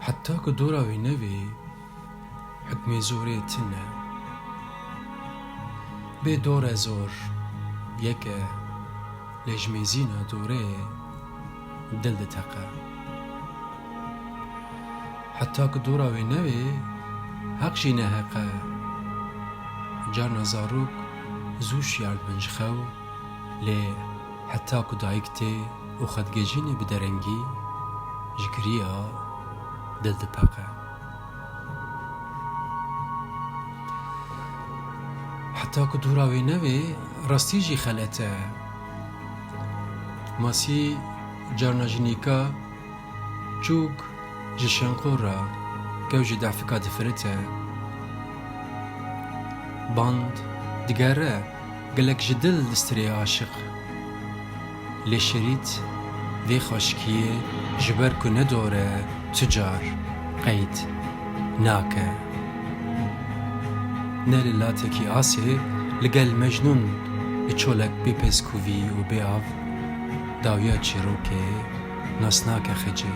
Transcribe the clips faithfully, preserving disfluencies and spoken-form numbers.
Heta ku dora wî nevê, hukmê zorê tune. Bê dor e zor, yek e, lê ji mêzîna dorê dil diteqe. Heta ku dora wê nevê, heq jî neheq e. Carna zarok zû şiyar dibin ji xew, lê heta ku dayik tê û xwe digihîjîne bi derengî, ji giriya dil dipeqe. Heta ku dora wê nevê, rastî jî xelet e. Masî carna ji nîka çûk ji şenqor re kew ji defika difirite. Band digere, gelek ji dil distirê aşiq. Lê şerît vê xweşikiyê ji ber ku ne dor e, tu car qeyd nake. Ne li latekî asê li gel Mecnûn, li çolek bê pêskûvî û bê av, dawiya çîrokê nas nake xecê.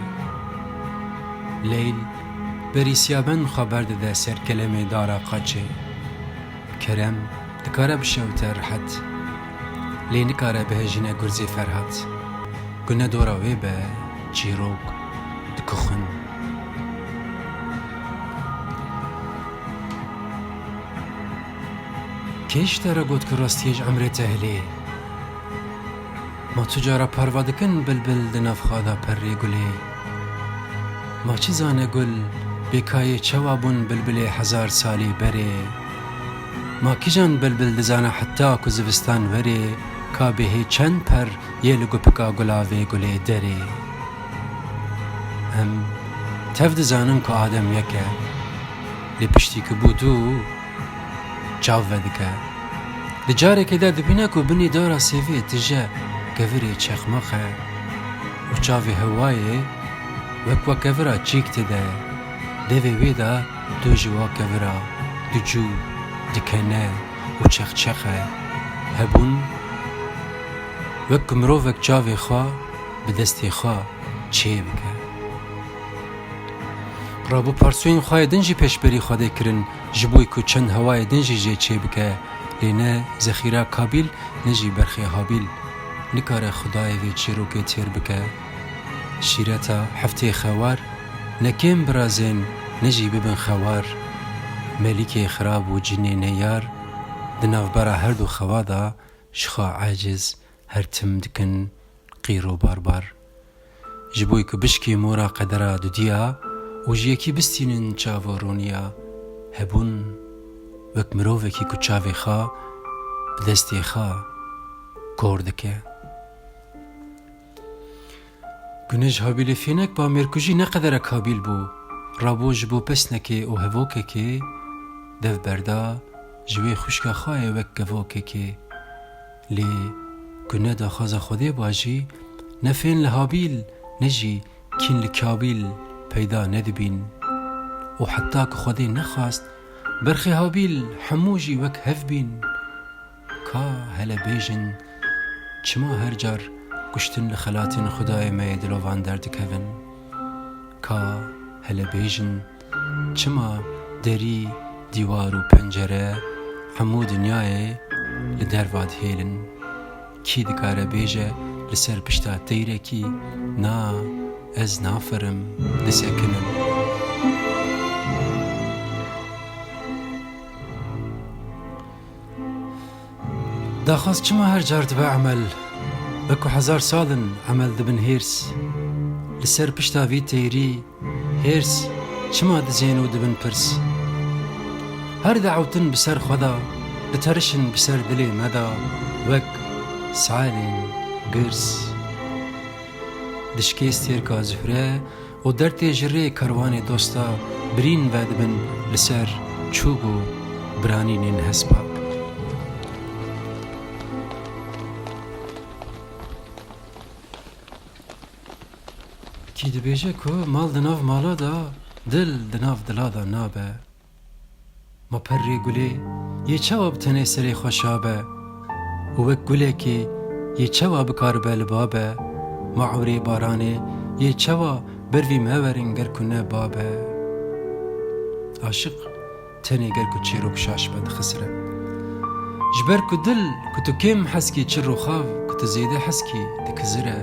Leyl berî siyaben xwe berdide ser kelemê dara qaçê. Kerem dikare bişewite rihet, lê nikare bihejîne gurzê Ferhat. Ku ne dora wê be, çîrok dikuxin. Kê ji te re got ku rastiyê ji emrê te hilê? Ma tu cara parva dikin bilbil di nav xwe de perrê gulê? Ma çi zane gul bê kayê çawa bûn bilbilê hezar salî berê? Ma kîjan bilbil dizane heta ku zivistan werê, ka bê hê çend per yê li gupika gulavê gulê derê? Em tev dizanin ku Adem yek e, lê piştî ku bû du, çav vedike. Di carekê de dibîne ku binî dara sêvê tije, kevirê çexmax e û çavê hewayê wek we kevira çîk dide. Devê wê de tu ji wa kevira dicû, dikene û çexçexe. Hebûn wek ku mirovek çavê xwe bi destê xwe çê bike. Rabû parsûyên xwe yê din jî pêşberî Xwedê kirin, ji bo ku çend hewayê din jî jê çê bike, lê ne zexîra Kabîl, ne jî berxê Habîl nikare Xwedayê vê çîrokê têr bike. Şîreta heftê xewar, ne kêm birazên, ne jî bibin xewar. Melîkê xirab û cinê neyar, di navbera her du xewa de ji xwe aciz her tim dikin qîr û barbar. Ji bo ku bişkî mora qedera dudiya û ji yekî bistînin çav û rûniya, hebûn wek mirovekî ku çavê xwe bi destê xwe kor dike. Ku ne ji Habîlê fênek ba mêrkujî ne qedera Kabîl bû. Rabû ji bo pesnekê û hevokekê dev berda, ji wê xwişka xwe ye wek kevokekê. Lê ku ne daxwaza Xwedê ba jî, ne fên li Habîl, ne jî kîn li Kabîl peyda nedibîn. Û heta ku Xwedê nexwast, berxê Habîl hemû jî wek hev bîn. Ka hele bêjin, çima her car kuştin li xelatên Xwedayê me yê dilovan derdikevin? Ka hele bêjin, çima derî, dîwar û pencere hemû dinyayê li derva dihêlin? Kî dikare bêje li ser pişta teyrekî, na, ez nafirim, disekinim? Daxwaz çima her car dibe emel? Wek ku hezar sal in emel dibin hêrs. Li ser pişta vî teyrî, hêrs çima dizên û dibin pirs? Her diewtin bi ser xwe de, diterişin bi ser dilê me de, wek salên girs. Dişkê stêrka Zuhre û dertê ji rê kerwanê dosta birîn vedibin li ser çûg û biranînên hespa. Kî dibêje ku mal di nav mala de, dil di nav dila de nabe? Ma perrê gulê yê çawa bi tenê serê xwe şa be? Û wek gulekê yê çawa bikaribe li ba be? Ma ewrê baranê yê çawa Ber vî me werin ger ku ne bab e. Aşiq tenê ger ku çîrok şaş be dixisire. Ji ber ku dil ku tu kêm hez kî çi rûxav ku tu zêde hez kî dikizire.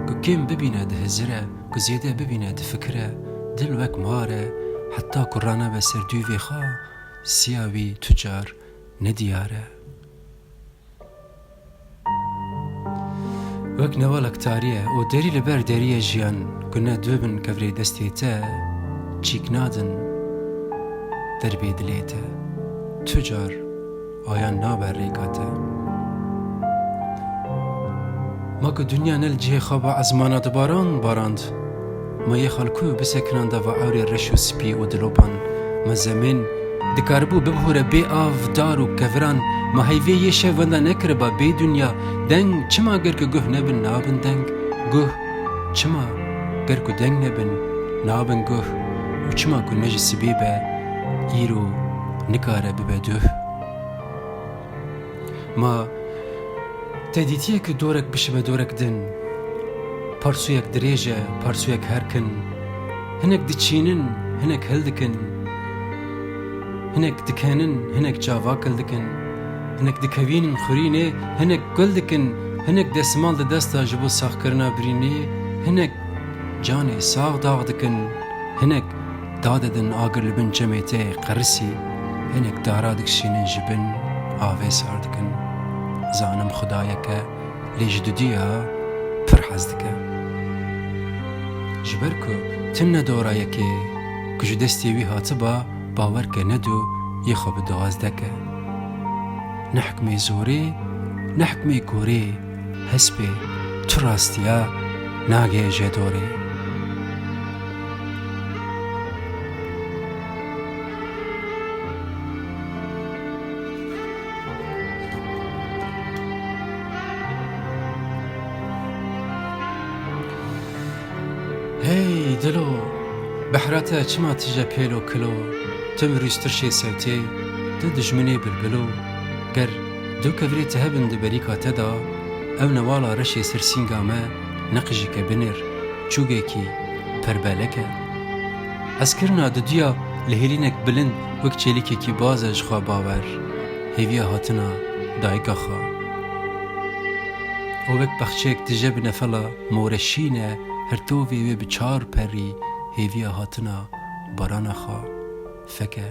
Ku kêm bibîne dihizire, ku zêde bibîne difikire. Dil wek mar e, heta ku ranebe ser dûvê xwe, siya wî tu car ne diyar e. Wek newalek tarî ye û derî li ber derî ye jiyan, ku ne dibin kevirê destê te, çîk nadin derbê dilê te. Tu car ayan nabe rêka te. Ma ku dinya ne li cihê xwe ba ezmana dibaran barand, ma yê xwe li ku bisekinan dava ewrê reş û spî û dilopan, ma zemên dikaribû bibihûre bê av, dar û keviran, ma heyvê yê şev wenda nekiriba bê dinya. Deng çima ger ku guh nebin nabin deng? Guh çima ger ku deng nebin nabin guh? Û çima ku ne ji sibê be, îro nikare bibe duh? Ma te dîtiye ku dorek bişibe dorek din, parsûyek dirêj e, parsûyek herkin, hinek diçînin, hinek hildikin, hinek dikenin, hinek çava kil dikin, hinek dikevînin xurînê, hinek kul dikin, hinek destmal di desta ji bo saxkirina birînê, hinek canê sax dax dikin, hinek dadidin agir li bin çemê te qerisî, hinek dara dikişînin ji bin avê sar dikin. Zanim Xwedayeke lê ji dudiya pir hez dike. Ji ber ku tim ne dora yekê ku ji destê wî hatiba, bawer ke ne du yê xwe bi duwazdeh ke. Ne hikmê zorê, ne hikmê gorê, hespê tu rastiya nagê je dorê. Hey dilo, behra te çima tije pêlo kilo, tim rûstirşê sewtê, tu dijminê bilbilo. Ger du kevirê te hebin di berîka te de, ew newala reşê ser sînga me neqijike binêr, çûgekî perbelek e. Hezkirina dudiya li hêlînek bilind wek çêlikekî baz e ji xwe bawer, hêviya hatina dayika xwe. Û wek bexçeyek tije bi nefela more şîn e, her tovê wê bi çar perî hêviya hatina barana xwe. Feke,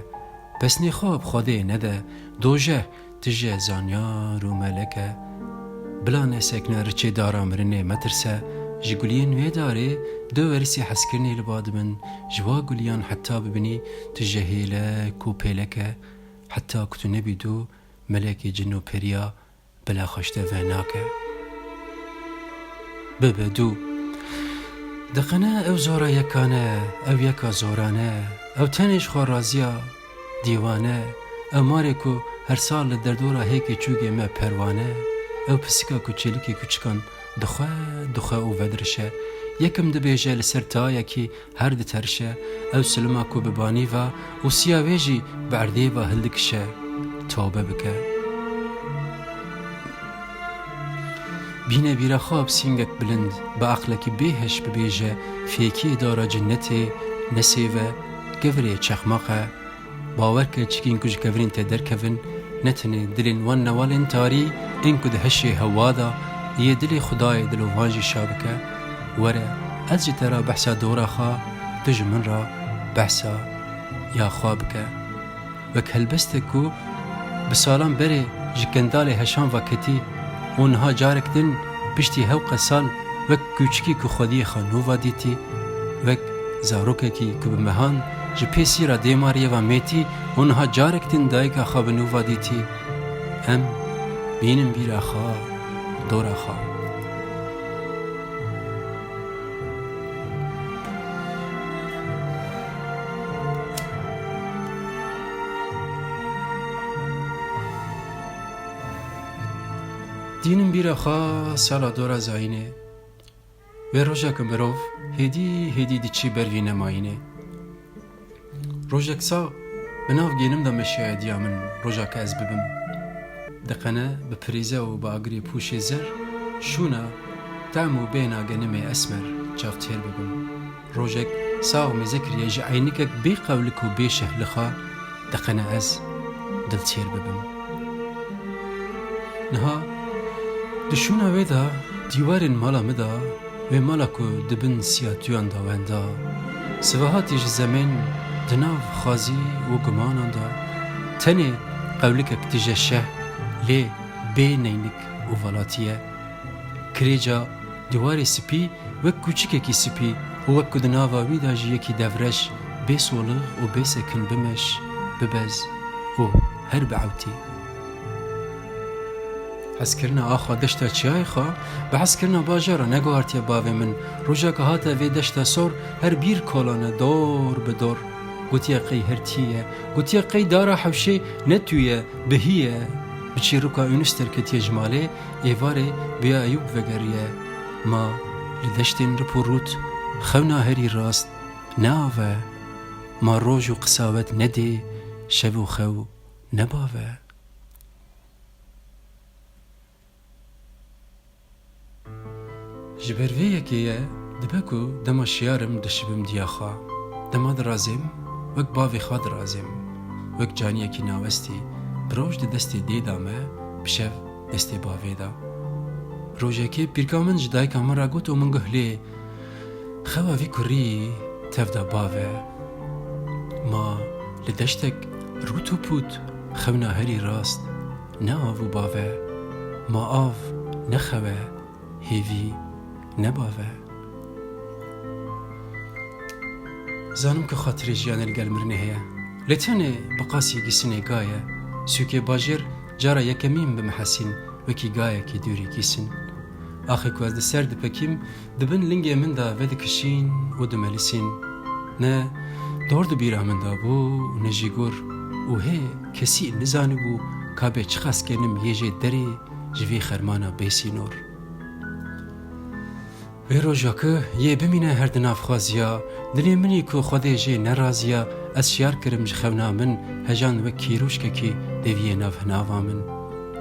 pesnê xwe bi Xwedê nede, dojeh tije zanyar û melek e. Bila nesekne riçê dara mirinê metirse, ji guliyên wê darê du werisî hezkirinê li ba dibin, ji wa guliyan heta bibinî tije hêlek û pêlek e, heta ku tu nebî du melekê cin û periya bila xwe ji te venake. Bibe du. Diqene ew zora yekane, ew yeka zorane, ew tenê ji xwe raziya dîwane, ew marê ku her sal li derdora hêkê çûgê me perwane, ew pisika ku çêlikê kuçikan dixwe, dixwe û vedirişe. Yekim dibêje li ser tayekî her diterişe, ew silima ku bi banî ve û siya wê jî bi erdê ve hildikişe, tobe bike. Bîne bîra xwe bi sîngek bilind, bi aqlekî bêheş bibêje, fêkiyê dara cinnetê nesêve, kevirê çexmaq e. Bawer ke çikîn ku ji kevirên te derkevin, ne tenê dilên wan newalên tarî ên ku di heşê hewa de yê dilê Xwedayê dilovan jî şa bike. Were, ez ji te re behsa dora xwe, tu ji min re behsa ya xwe bike. Wek helbestek ku bi salan berê ji kendalê heşan ve ketî û niha carek din piştî hewqe sal wek kûçikî ku xwediyê xwe nû ve dîtî, wek zarokekî ku bi mehan ji pê sîra dêmariyê ve mêtî û niha carek din dayika xwe bi nû ve dîtî, em bînin bîra xwe, dora xwe. Dînim bîra xwe sala dora zayînê. Wê roja ku mirov hêdî hêdî diçî ber vî nemayînê. Rojek sax bi nav gênim de meşiyaye diya min, roja ke ez bibim. Diqene bi pirîze û bi agirê pûşê zer, şûna, tem û bêhna genimê esmer, çavtêr bibim. Rojek sax mêze kiriye ji eynikek bê qewlik û bê şehlixa deqene ez dilçêr bibim. Niha di şûna wê de dîwarên mala min de, wê mala ku di bin siyatuyan de wenda, sivahatî ji zemên di nav xwazî û gumanan de tenê qewlikek tije şeh lê bê neynik û valatiye. Kirêca dîwarê spî wek kûçikekî spî û wek ku di nava wî de ji yekî devreş bê solix û bê sekin bimeş, bibez û her biewtî. Hezkirina axa deşta çiyayê xwe bi hezkirina bajara neguhartiye bavê min. Rojaka hate vê deşta sor her bîr kolane dor bi dor. Gotiye qey her tî ye. Gotiye qey dara hewşê ne tû ye, bihî ye. Bi çîroka Ûnus derketiye ji malê, êvarê bi ya Eyûb vegeriye. Ma li deştên rip û rût xewna herî rast ne av e. Ma roj û qisawet nedê, şev û xew ne bav e. Ji ber vê yekê ye dibe ku dema şiyar im dişibim diya xwe. Dema dirazêm, wek bavê xwe dirazêm. Wek caniyekî nawestî, bi roj di destê dê de me, bi şev destê bavê de. Rojekê pîrka min ji dayika min re got û min got, lê xewa vî kurî tev de bav e. Ma li deştek rût û pût xewna herî rast ne av û bav e. Ma av ne xew e, hêvî ne bav e. Zanim ku xatirê jiyanê li gel mirinê heye. Lê tenê bi qasî gîsinê ga ye. Sûkê bajêr cara yekemîn bi min hesîn, wekî gayekî dûrî gîsin. Axê ku ez li ser dipekîm, di bin lingê min de vedikişîn û dimelisîn. Ne dor di bîra min de bû û ne jî gur. Û hê kesî nizanibû ka bê çiqas kenim yê jê derê ji vî xermana bê sînor. Wê roja ku yê bimîne her di nav xwaziya, dilê min î ku Xwedê jê neraziya, ez şiyar kirim ji xewna min, hejan wek kîrûşkekî deviyê nav hinava min.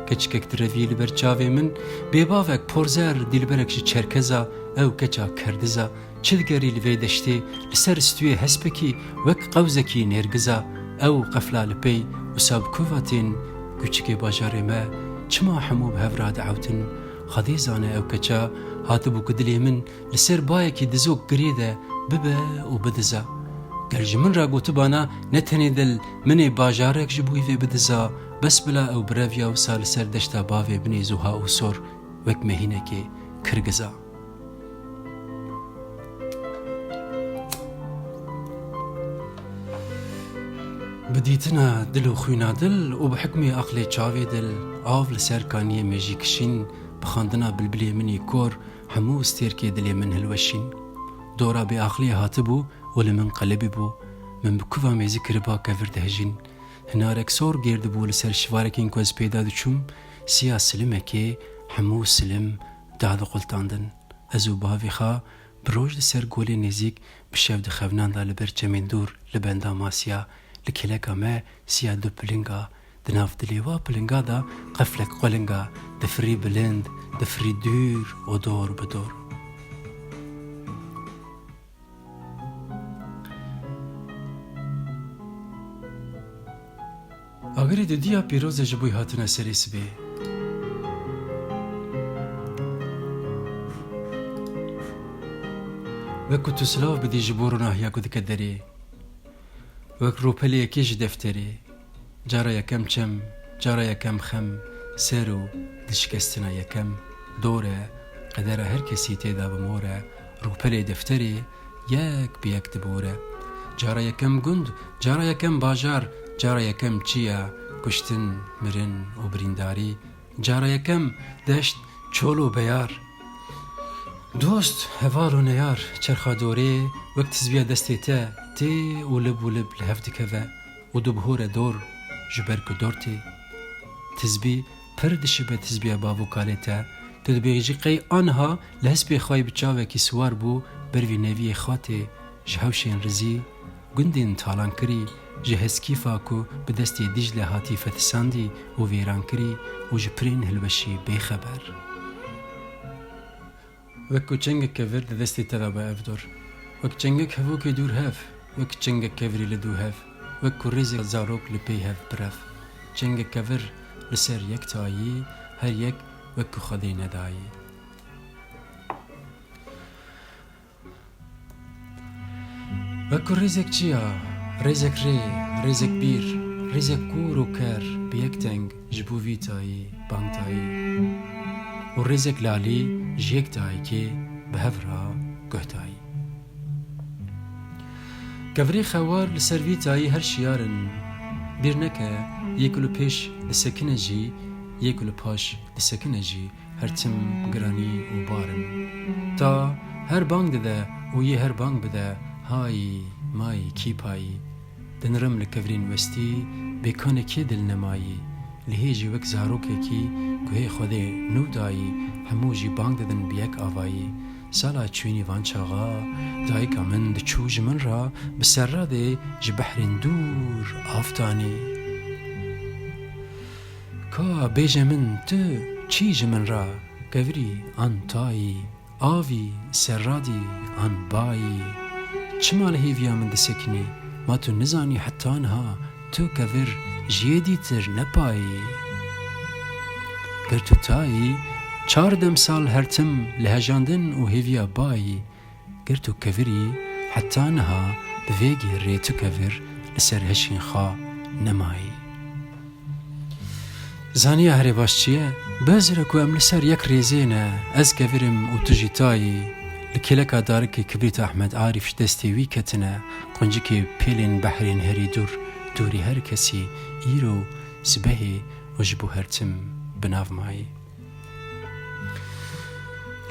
Keçikek direvî li ber çavê min, bêbavek porzer dîlberek ji Çerkeza, ew keça Kerdiza, çi digerî li vê deştê, li ser stûyê hespekî wek qewzekî nêrgiza, ew qefla li pey wisa bi ku va tên, kûçikê bajarê me, çima hemû bi hev re diewtin? Xwedê zane ew keça hatibû ku dilê min li ser bayekî dizok girê de bibe û bidiza. Ger ji min re gotibana, ne tenê dil, min ê bajarek ji bo wî vê bidiza, bes bila ew bi reviya wisa li ser deşta bavê binê zuha û sor wek mehînekê kirgiza. Bi dîtina dil û xwîna dil û bi hikmê aqlê çavê dil, av li ser kaniyê mêjî kişîn, bi xandina bilbilê min î kor, hemû stêrkê dilê min hilweşîn. Dora bêaqliyê hatibû û li min qelibîbû. Min bi kuva mêzî kiriba kevir dihejîn. Hinarek sor gêr dibû li ser şivarekên ku ez pê de diçûm, siya silimekê hemû silim dadiqultandin. Ez û bavê xwe bi roj li ser golê nêzîk, bi şev di xevnan de li ber çemên dûr, li benda masiya, li kêleka me siya du pilinga, di nav dilê wa pilinga de qeflek qulinga, difirî bilind, difirî dûr û dor bi dor. Agirê dudiya pîroz e ji bo hatina serê sibê. Wek ku tu silav bidî ji bo ronahiya ku dike derê. Wek rûpelê yekê ji defterê. Cara yekem çem, cara yekem xem, ser û dişikestina yekem dor e, qedera her kesî tê de bi mor e, rûpelê defterê yek bi yek dibore. Cara yekem gund, cara yekem bajar, cara yekem çiya, kuştin, mirin û birîndarî, cara yekem deşt, çol û beyar. Dost, heval û neyar, çerxa dorê wek tizbiya destê te tê û lib û lib li hev dikeve û dibihore dor, ji ber ku dor tê. Tizbî pir dişibe tizbiya bav û kalê te. Tu dibêjî qey aniha li hespê xwe yî bi çavekî siwar bû, ber vî neviyê xwe tê, ji hewşên rizî, gundên talankirî, ji heskîfa ku bi destê Dîcle hatî fetisandî û vêrankirî û ji pirên hilweşî bêxeber. Wek ku çengeke vir di destê te de be ev dor. Wek çengek hevokê dûr hev, wek çengek kevirî li dû hev, wek ku rêzek zarok li pey hev bi rev. Çengek kevir li ser yek tayî, her yek wek ku Xwedê nedayî. Wek ku rêzek çiya, rêzek rê, rêzek bîr, rêzek kûr û ker bi yek deng ji bo vî tayî bang dayî û rêzek lalî ji yek dayikê bi hev re guh dayî. Kevirê xewar li ser vî tayî her şiyar in. Bîr neke, yê ku li pêş disekine jî, yê ku li paş disekine jî, her tim giranî û bar in. Ta her bang dide û yê her bang bide, hayî, mayî, kî payî. Dinirim li kevirên westî, bê kanê kê dil nemayî. Li hê jî wek zarokekî ku hê Xwedê nû dayî, hemû jî bang didin bi yek avayî. Sala çûyînî van çaxa, dayika min diçû ji min re, bi serradê ji behrên dûr av danî. Ka bêje min tu çî ji min re, kevirî an tayî, avî, serradî an bayî? Çima li hêviya min disekinî? Ma tu nizanî heta niha tu kevir ji yê dîtir nepayî? Ger tu tayî, çar demsal her tim li hejandin û hêviya bayî. Ger tu kevirî, heta niha bi vê gêrê tu kevir li ser heşên xwe nemayî. Zaniya herê baş çi ye? Bezire ku em li ser yek rêzê ne, ez kevir im û tu jî tayî. Li kêleka darikê kibrîta Ehmed Arîf ji destê wî ketine, quncikê pêlên behrên herî dûr, dûrî her kesî, îro, sibehê û ji bo her tim bi nav mayî.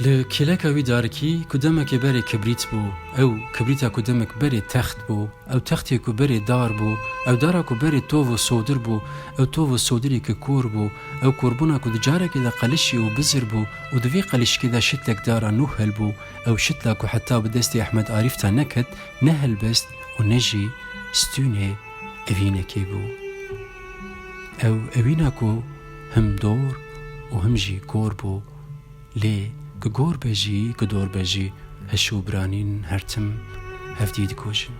Li kêleka wî darikî ku demekê berê kibrît bû, ew kibrîta ku demek berê text bû, ew textê ku berê dar bû, ew dara ku berê tov û sodir bû, ew tov û sodirê ku kor bû, ew korbûna ku di carekê de qelişî û bizir bû û di vê qelişkê de şitlek dara nû helbû, ew şitla ku heta bi destê Ehmed Arîf de neket, ne helbest û ne jî stûnê evînekê bû. Ew ewîna ku him dor û him jî gor bû, lê ku gor be jî, ku dor be jî, heş û biranîn her tim hevdî dikujin.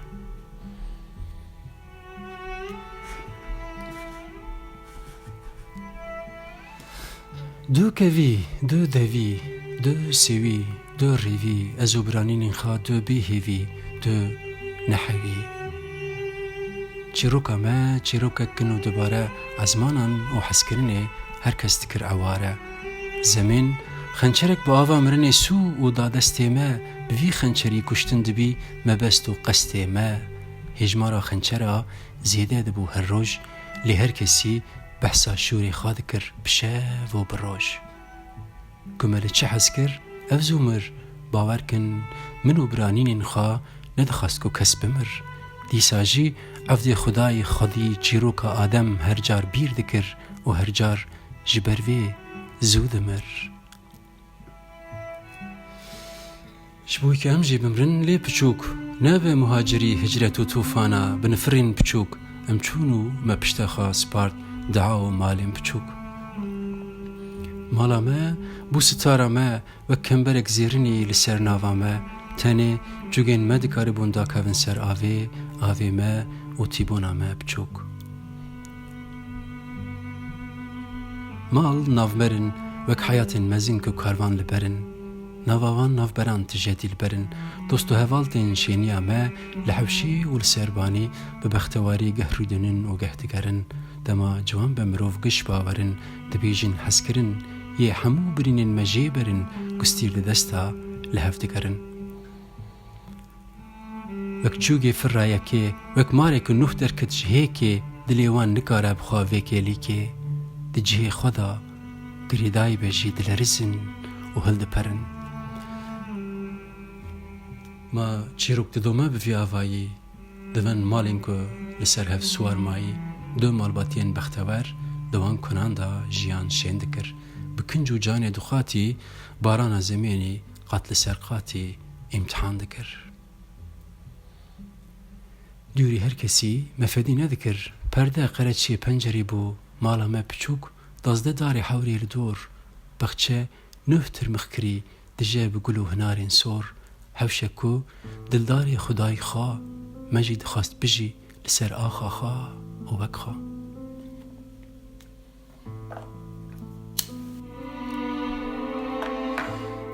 Du kevî, du devî, du sêwî, du rêvî, ez û biranînên xwe du bêhêvî, du nehewî. Çîroka me çîrokek kin û dubare ezmanan û hezkirinê her kes dikir eware. Zemên xençerek bi ava mirinê sû û da destê me, bi vî xençerî kuştin dibî mebest û qestê me. Hêjmara xençera zêde dibû her roj, lê her kesî behsa şûrê xwe dikir bi şev û bi roj. Ku me li çi hez kir, ev zû mir, bawer kin, min û biranînên xwe nedixwest ku kes bimir. Dîsa jî evdê Xwedayê xwedî çîroka Adem her car bîr dikir û her car ji ber vê zû dimir. Ji bo ku em jî bimrin lê piçûk, nebe muhacirî hicret û tûfana, binifirîn piçûk, em çûn û me pişta xwe spart dua û malên piçûk. Mala me bû sitara me, wek kemberek zêrinî li ser nava me, tenê çûgên me dikaribûn dakevin ser avê, avê me û tîbûna me piçûk. Mal navber in, wek heyatên mezin ku karvan li ber in. Nava van navberan tije dîlber in. Dost û heval tên şêniya me, li hewşî û li serbanî bi bextewarî geh rûdinin û geh digerin. Dema ciwan be mirov giş bawer in, dibêjin hezkirin, yê hemû birînên me jê berin, ku stîr di desta li hev digerin. Wek çûgê firra yekê, wek marê ku nuh derket ji hêkê, dilê wan nikare bi xwe vê kêlîkê. Di cihê xwe de girêdayî be jî dilerizin û hildiperin. Ma çîrok didome bi vî avayî, divin malên ku li ser hev siwar mayî, du malbatiyên bextewer di wan kunan de jiyan şên dikir. Bi kinc û canê dixwatî, barana zemênî qat li ser qatî îmtihan dikir. Dûrî her kesî me fedî nedikir. Perde, qereçiyê pencerî bû, mala me piçûk, dazdeh darê hewrê li dor. Baxçe nuh tirmixkirî dije bi gul û hinarên sor. Hewşe ku dildarê Xwedayî xwe, me jî dixwest bijî li ser axa xwe û wek xwe.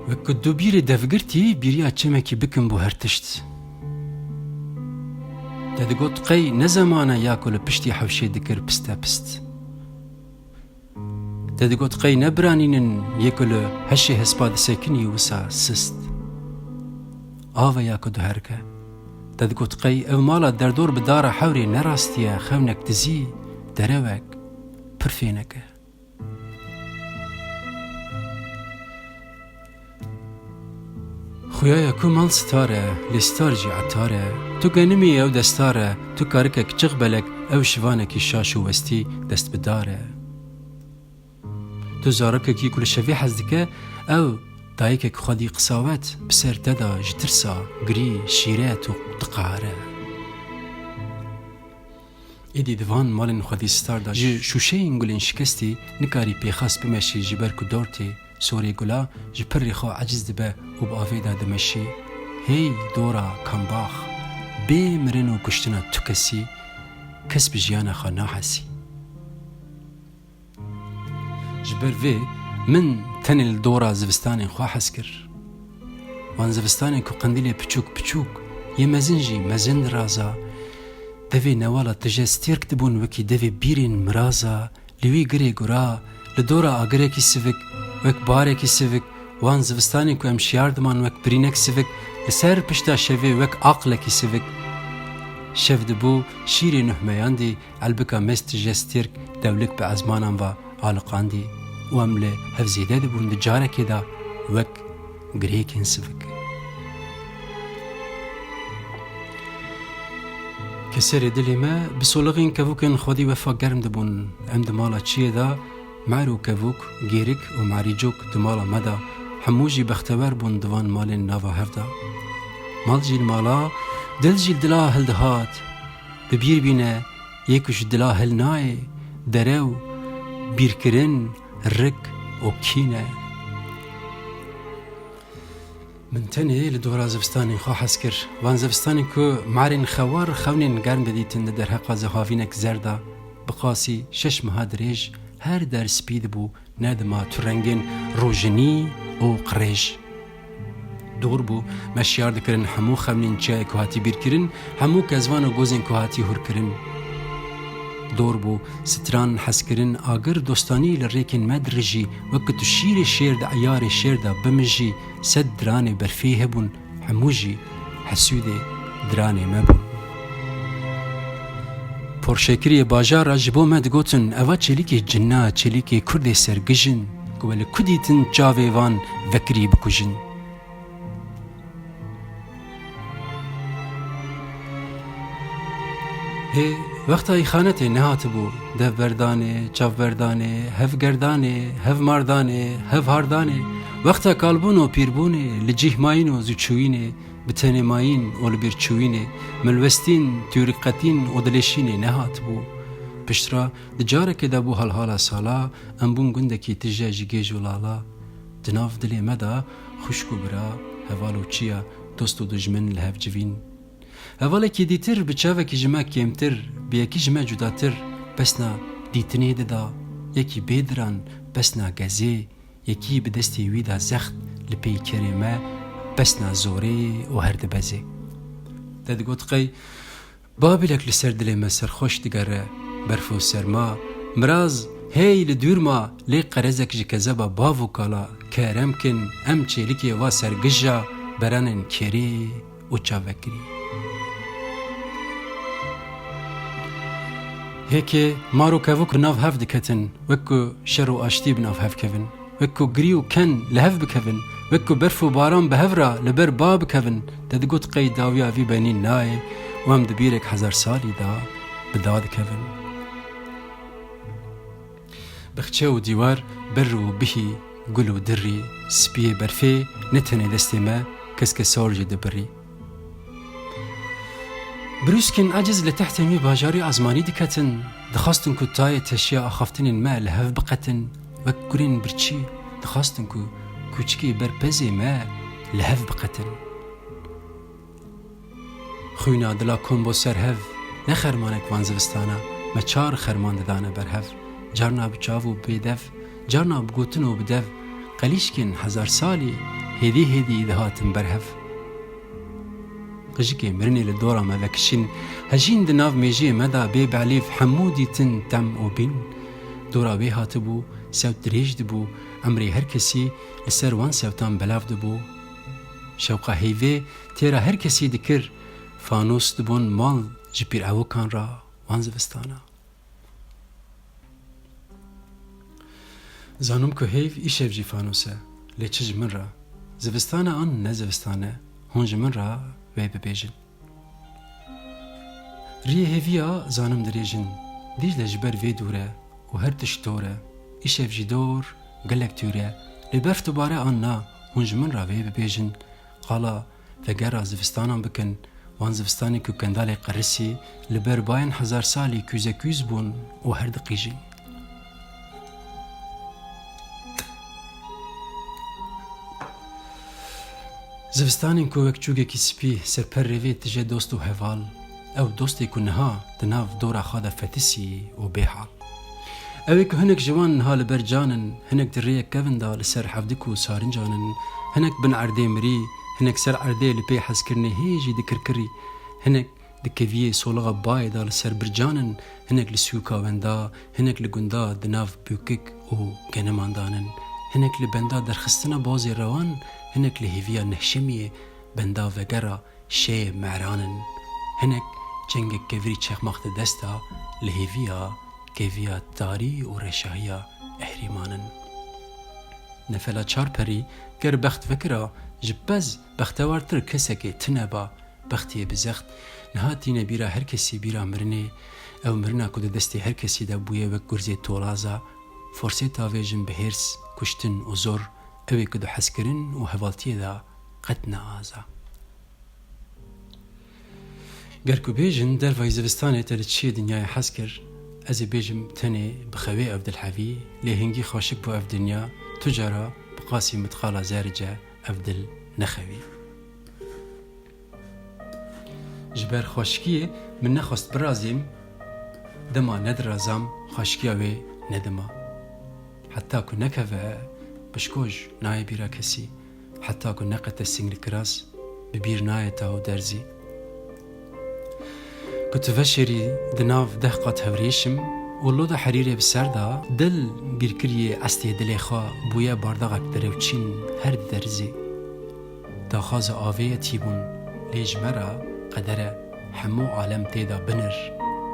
Wek ku du bîrê devgirtî bîriya çemekî bikin bû her tişt. Te digot qey ne zeman e ya ku li piştî hewşê dikir piste pist. Te digot qey ne biranîn in yê ku li heşê hespa disekinî wisa sist. Av e ya ku diherike. Te digot qey ev mala derdor bi dara hewrê ne rastî ye, xewnek dizî, derewek, pir fênek e. Xuya ye ku mal star e, lê star jî etar e. Tu genimî ew destar e, tu karikek çixbelek, ew şivanekî şaş û westî destbidar e. Tu zarokekî ku li şevê hez dike, ew dayikek xwedî qisawet bi ser te de ji tirsa, girî, şîret û diqehire. Êdî di van malên xwedî star de ji şûşeyên gulên şikestî nikarî pêxas bimeşî, ji ber ku dor tê, sorê gula ji pirrê xwe eciz dibe û bi avê de dimeşî. Hey dora kambax, bê mirin û kuştina tu kesî, kes bi jiyana xwe nahesî. Ji ber vê min tenê li dora zivistanên xwe hez kir. Wan zivistanên ku qendîlê piçûk piçûk, yê mezin jî mezin diraza, devê newala tije stêrk dibûn wekî devê bîrên miraza, li wî girê gura, li dora agirekî sivik, wek barekî sivik, wan zivistanên ku em şiyar diman wek birînek sivik, li ser pişta şevê wek aqlekî sivik. Şev dibû şîrê nuh meyandî, Elbika mez tije stêrk dewlik bi ezmanan ve aliqandî û em li hev zêde dibûn di carekê de wek girêkên sivik. Keserê dilê me bi solixên kevokên xwedî wefa germ dibûn. Em di mala çiyê de mer û kevok, gêrik û merîcok di mala me de hemû jî bextewer bûn di van malên nava hev de. Mal jî li mala, dil jî li dila hildihat. Bi bîr bîne, yê ku ji dila hil nayê, derew, bîrkirin, rik û kîn e. Min tenê li dora zivistanên xwe hez kir. Van zivistanên ku merên xewar xewnên germ didîtin di derheqa zihavînek zer de, bi qasî şeş meha dirêj her der spî dibû, nedima tu rengên rojinî û qirêj. Dor bû, me şiyar dikirin hemû xemlên çiyayê ku hatî bîrkirin, hemû kezvan û gozên ku hatî hûrkirin. Dor bû, stran hezkirin, agir dostanî li rêkên me dirijî, wek ku tu şîrê şêr di eyarê şêr de bimijî, sed diranê berfê hebûn, hemû jî hesûdê diranê me bûn. Porşêkiriyê bajara ji bo me digotin, eva çêlîkê cina, çêlîkê kurdê sergijin, ku we li ku dîtin çavê van vekirî bikujin. Hê wexta îxanetê nehatibû, devberdanê, çavberdanê, hevgerdanê, hevmardanê, hevhardanê, wexta kalbûn û pîrbûnê, li cîh mayîn û zûçûyînê, bi tenê mayîn û li bîr çûyînê, milwestîn, tûrikqetîn û dilêşînê nehatibû. Piştre di carekê de bû halhala sala, em bûn gundekî tije ji gêj û lala. Di nav dilê me de xwişk û bira, heval û çiya, dost û dijmin li hev civîn. Hevalekî dîtir bi çavekî ji me kêmtir, bi yekî ji me cudatir, pesna dîtinê dida, yekî bê diran, pesna gezê, yekî bi destê wî de zext li peykerê me, pesna zorê û her dibezê. Te digot qey, Babilek li ser dilê me serxweş digere, berf û serma, miraz hey li dûr ma, lê qerezek ji kezeba bav û kala, kerem kin, em çêlikê va sergija beranên kêrê û çavekirî. Hêkê mar û kevok bi nav hev diketin, wek ku şer û aştî bi nav hev kevin. Wek ku girî û ken li hev bikevin, wek ku berf û baran bi hev re li ber ba bikevin, te digot qey dawiya vî benî nayê û em di bîrek hezar salî de bi da dikevin. Bexçe û dîwar, berr û bihî, gul û dirrî, spiyê berfê, ne tenê destê me, keske sor jî dibirî. Brûskên eciz li tehtên wî bajarî ezmanî diketin, dixwastin ku tayê teşiya axaftinên me li hev biqetin, wek kurên birçî dixwastin ku kûçikê ber pezê me li hev biqetin. Xwîna dila kom bo ser hev, ne xermanek van zivistana, me çar xerman didane ber hev. Carna bi çav û bê dev, carna bi gotin û bi dev, qelîşkên hezar salî hêdî hêdî dihatin ber hev. Qijikê mirinê li dora me vekişîn, hejîn di nav mêjiyê me de bê belîv hemû dîtin tem û bîn. Dora wê hatibû, sewt dirêj dibû, emrê her kesî li ser wan sewtan belav dibû. Şewqa heyvê têra her kesî dikir, fanûs dibûn mal ji pîrewikan re wan zivistana. Zanim ku heyv îşev jî fanûs e, lê çi ji min re? Zivistane an ne zivistan e, hûn ji min re wê bibêjin. Riyê hêviya zanim dirêjin, Dîcle ji ber vê dûr e û her tişt dor e. Îşev jî dor, gelek tûr e, lê berf dibare an na, hûn ji min re wê bibêjin. Qala vegera zivistanan bikin, wan zivistanên ku kendalê qerisî li ber bayên hezar salî kûzekûz bûn û her diqîjin. Zivistanên ku wek çûgekî spî ser perê vê tije dost û heval, ew dostê ku niha di nav dora xwe de fetisî û bêhal. Ew ê ku hinek ji wan niha li ber can in, hinek di rêyek kevin de li ser hevdik û sarincan in, hinek bin erdê mirî, hinek ser erdê li pê hezkirinê hê jî dikirkirî, hinek di keviyê solixa bayê de li ser bircan in, hinek li sûka wenda, hinek li gunda di nav bûkik û geneman dan in, hinek li benda derxistina bazê rewan, hinek li hêviya nehşemiyê benda vegera şeyê meran in, hinek çengek kevirî çexmax di dest de li hêviya keviya tarî û reşahiya ehrîman in. Nefela çar perî ger bext vekira, ji pez bextewartir kesekê tune ba, bextiyê bi zext, niha tîne bîra her kesî bîra mirinê, ew mirina ku di destê her kesî de bûye wek gurzê tolaza, forsê tavêjin bi hêrs, kuştin û zor, ew ê ku di hezkirin û hevaltiyê de qet ne aza. Ger ku bêjin dervayî zivistanê te li çiyê dinyayê hez kir, ez ê bêjim tenê bi xewê ev dil hevî, lê hingî xweşik bû ev dinya, tu cara bi qasî mitqala zerice ev dil nexewî. Ji ber xweşikiyê min nexwest birazîm, dema nedirazam xweşikiya wê nedima. Heta ku nekeve pişkoş nayê bîra kesî, heta ku neqete sing li kiras bi bîr nayê taw derzî. Ku tu veşêrî di nav deh qat hevrêşim û loda herîrê bi ser da, dil bîrkiriyê estê dilê xwe bûye bardaxek derewçîn her diderizî. Daxwaza avê ye tîbûn, lê ji me re qeder e hemû alem tê de binir,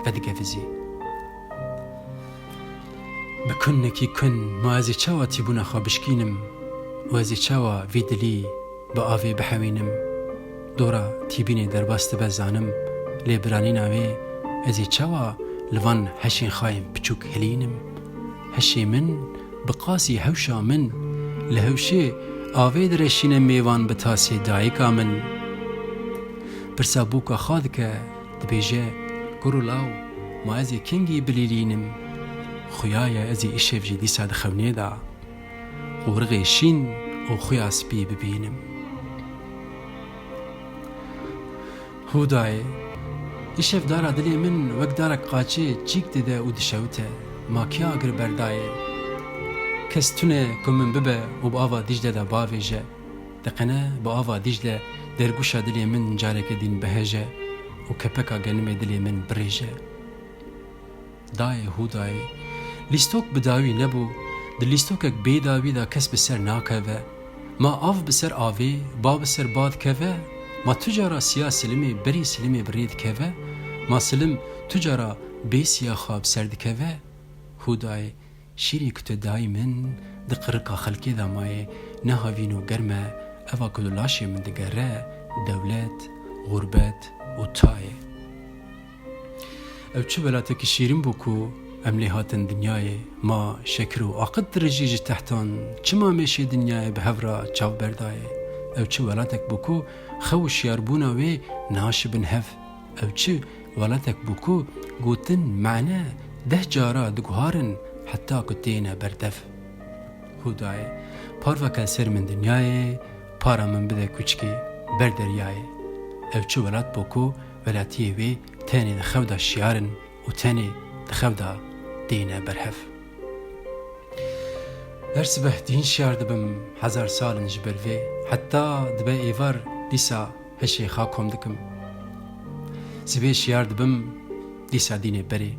vedigevizî. Bi kunekî kun ma ez ê çawa tîbûna xwe bişkînim û ez ê çawa vî dilî bi avê bihewînim? Dora tîbînê derbas dibe zanim, lê biranîna wê ez ê çawa li van heşên xwe yên piçûk hilînim? Heşê min bi qasî hewşa min, li hewşê avê direşîne mêvan bi tasê dayika min. Pirsa bûka xwe dike, dibêje, Kur û law, ma ez ê kengî bilîlînim? Xuya ye ez ê îşev jî dîsa di xewnê de qorixê şîn û xuya spî bibînim. Hûdayê, îşev dara dilê min wek darek qaçê çîk dide û dişewite. Ma kî agir berdayê? Kes tune ku min bibe û bi ava Dîcle de bavêje. Deqene bi ava Dîcle dergûşa dilê min careke dîn biheje û kepeka genimê dilê min birêje. Dayê Hûdayê, lîstok bi dawî nebû, di lîstokek bê dawî de kes bi ser nakeve. Ma av bi ser avê, ba bi ser ba dikeve, ma tu cara siya silimê berî silimê bi rê dikeve, ma silim tu cara bê siya xwe bi ser dikeve? Hûdayê, şîrê ku tu dayî min di qirika xelkê de maye, ne havîn û germ e, eva ku li laşê min digere, dewlet, xurbet û tayê. Ew çi welatekî şîrin bû ku em lê hatin dinyayê, ma şekir û aqid dirijî ji tehtan, çima mêşê dinyayê bi hev re çav berdayê? Ew çi welatek bû ku xew û şiyarbûna wê naşibin hev? Ew çi welatek bû ku gotin mane deh cara diguharin heta ku têne ber dev? Hûdayê, parveke li ser min dinyayê, para min bide kûçikê ber deryayê. Ew çi welat bû ku Welatiyê wê tenê di xew de şiyar in û tenê di xew de têne berhev. Her sibeh dîn şiyar dibim, hezar sal in ji ber vê. Heta dibe êvar dîsa heşê xwe kom dikim. Sibê şiyar dibim, dîsa dînê berê.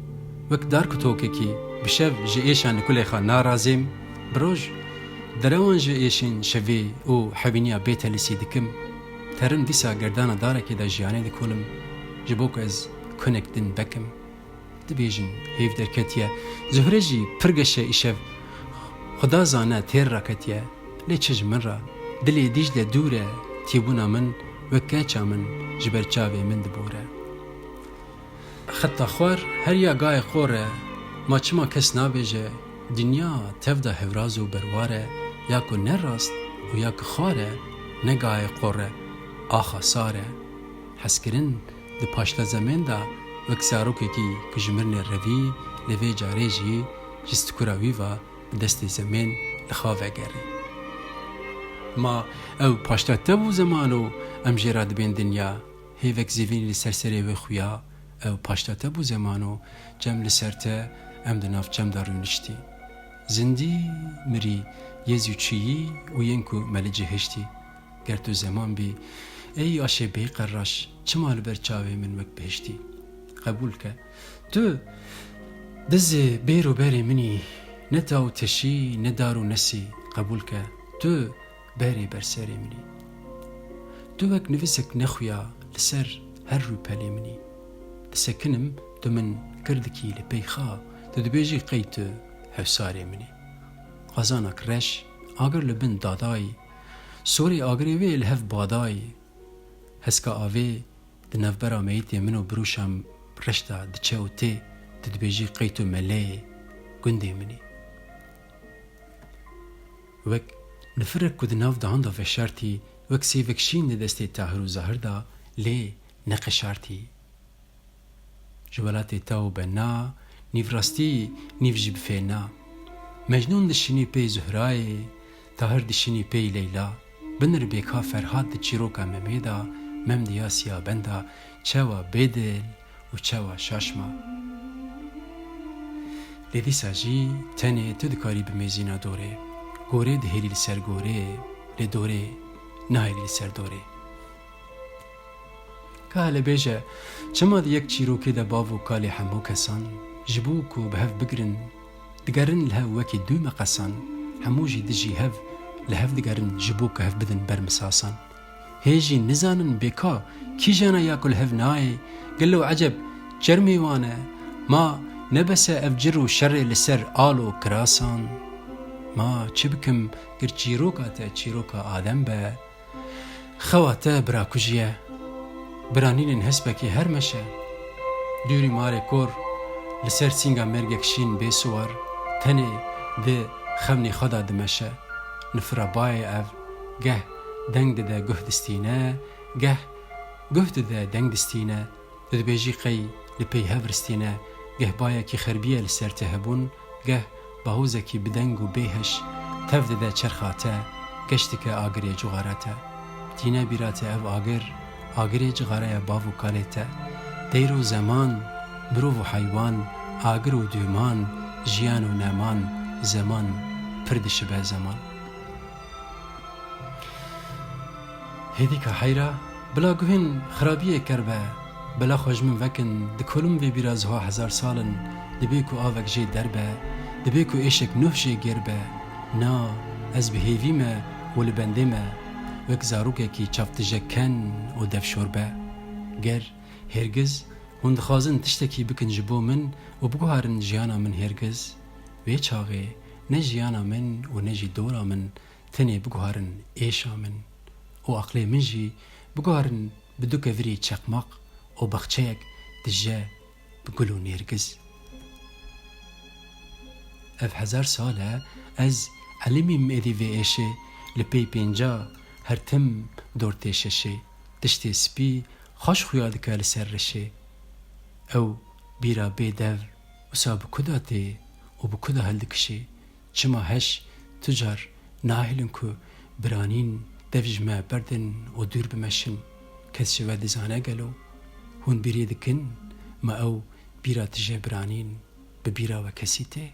Wek dar kutokekî bi şev ji êşan li kulê xwe narazêm, bi roj derewan ji êşên şevê û hevîniya bêtelisî dikim. Terim dîsa gerdana darekê de jiyanê dikolim, ji bo ku ez kunek din vekim. Dibêjin, hêv derketiye. Zuhre jî pir geş e îşev. Xuda zane têr raketiye. Lê çi ji min re? Dilê Dîcle dûr e. Tîbûna min wek keça min ji ber çavê min dibore. Xeta xwar her ya gayê qor e. Ma çima kes nabêje, dinya tev de hevraz û berwar e, ya ku ne rast û ya ku xwar e, ne gayê qor e, axa sar e. Hezkirin di paşta zemên de wek zarokekî ku ji mirinê revî, lê vê carê jî ji stikura wî ve bi destê zemên li xwe vegerî. Ma ew paşta te bû zeman û em jê re dibên dinya, hêvek zîvînî li ser serê wê xuya, ew paşta te bû zeman û çem li ser te, em di nav çem de rûniştî. Zindî, mirî, yê zû çûyî û yên ku me li cihiştî. Ger tu zeman bî, ey aşê bêqeraş, çima li ber çavê min wek bihiştî? Qebûl ke. Tu dizê bêr û berê min î, ne taw û teşî, ne dar û nesî. Qebûl ke. Tu berê ber serê min î. Tu wek nivisek nexuya li ser her rûpelê min î. Disekinim, tu min kir dikî li pey xwe, tu dibêjî qey tu hewsarê min î. Xwezanak reş, agir li bin dadayî, sorê agirê wê li hev badayî. Heska avê di navbera meyîtê min û birûşa reş de diçe û tê, tu dibêjî qey tu meleyê gundê min î. Wek nifirek ku di nav dahan de veşartî, wek sêvek şîn di destê Tahir û Zahir de, lê neqeşartî. Ji welatê te û bena, nîv rastî, nîv jî bi fêna. Mecnûn dişinî pê Zuhrayê, Tahir dişinî pê Leyla. Binir bêka Ferhat di çîroka Memê de, Mem di ya Siyabenda, çawa bêdil û çawa şaş ma. Lê dîsa jî tenê tu dikarî bimêzîna dorê. Gorê dihêlî li ser gorê, lê dorê nahêlî li ser dorê. Ka hele bêje, çima di yek çîrokê de bav û kalê hemû kesan, ji bo ku bi hev bigirin, digerin li hev wekî du meqesan, hemû jî dijî hev li hev digerin ji bo ku hev bidin ber misasan. Hê jî nizanin bêka kîjan e ya ku li hev nayê, gelo eceb çermê wan e, ma ne bes e ev cir û şerê li ser al û kirasan? Ma çi bikim, gir çîroka te çîroka Adem be, xewa te bira kujî ye. Biranînên hespekê her meşe. Dûrî marê kor, li ser sînga mêrgek şîn bê siwar, tenê di xemnê xwe de dimeşe. Nifira bayê ev, geh deng dide guh distîne, geh guh dide deng distîne. Tu dibêjî qey li pey hev ristîne, geh bayekî xerbiye li ser te hebûn, geh bahozekî bi deng û bêheş tev dide çerxa te, geş dike agirê cixara te. Tîne bîra te ev agir, agirê cixareya bav û kalê te. Teyr û zeman, mirov û heywan, agir û dûman, jiyan û neman, zeman pir dişibe zeman. Hêdîka heyra, bila guhên xirabiyê ker be, bila xwe ji min vekin, dikolim vê bîra ziha hezar sal in, dibê ku avek jê derbe, dibê ku êşek nuh jê gêr be. Na, ez bi hêvî me û li bendê me, wek zarokekî çavtije ken û devşor be. Ger, hêrgiz, hûn dixwazin tiştekî bikin ji bo min û biguherin jiyana min hêrgiz, wê çaxê ne jiyana min û ne jî dora min, tenê biguherin êşa min û aqlê min jî biguherin bi du kevirî çeqmaq û baxçeyek dije bi gul û nêrgiz. Ev hezar sal e ez elimîm êdî vê êşê, li pey pênca her tim dor tê şeşê, tiştê spî xweş xuya dike li ser reşê. Ew bîra bê dev wisa bi ku de tê û bi ku de hildikişê? Çima heş tu car nahêlin ku biranîn dev ji me berdin û dûr bimeşin? Kes ji we dizane gelo? Hûn bîrê dikin, ma ew bîra tije biranîn bi bîra we kesî tê?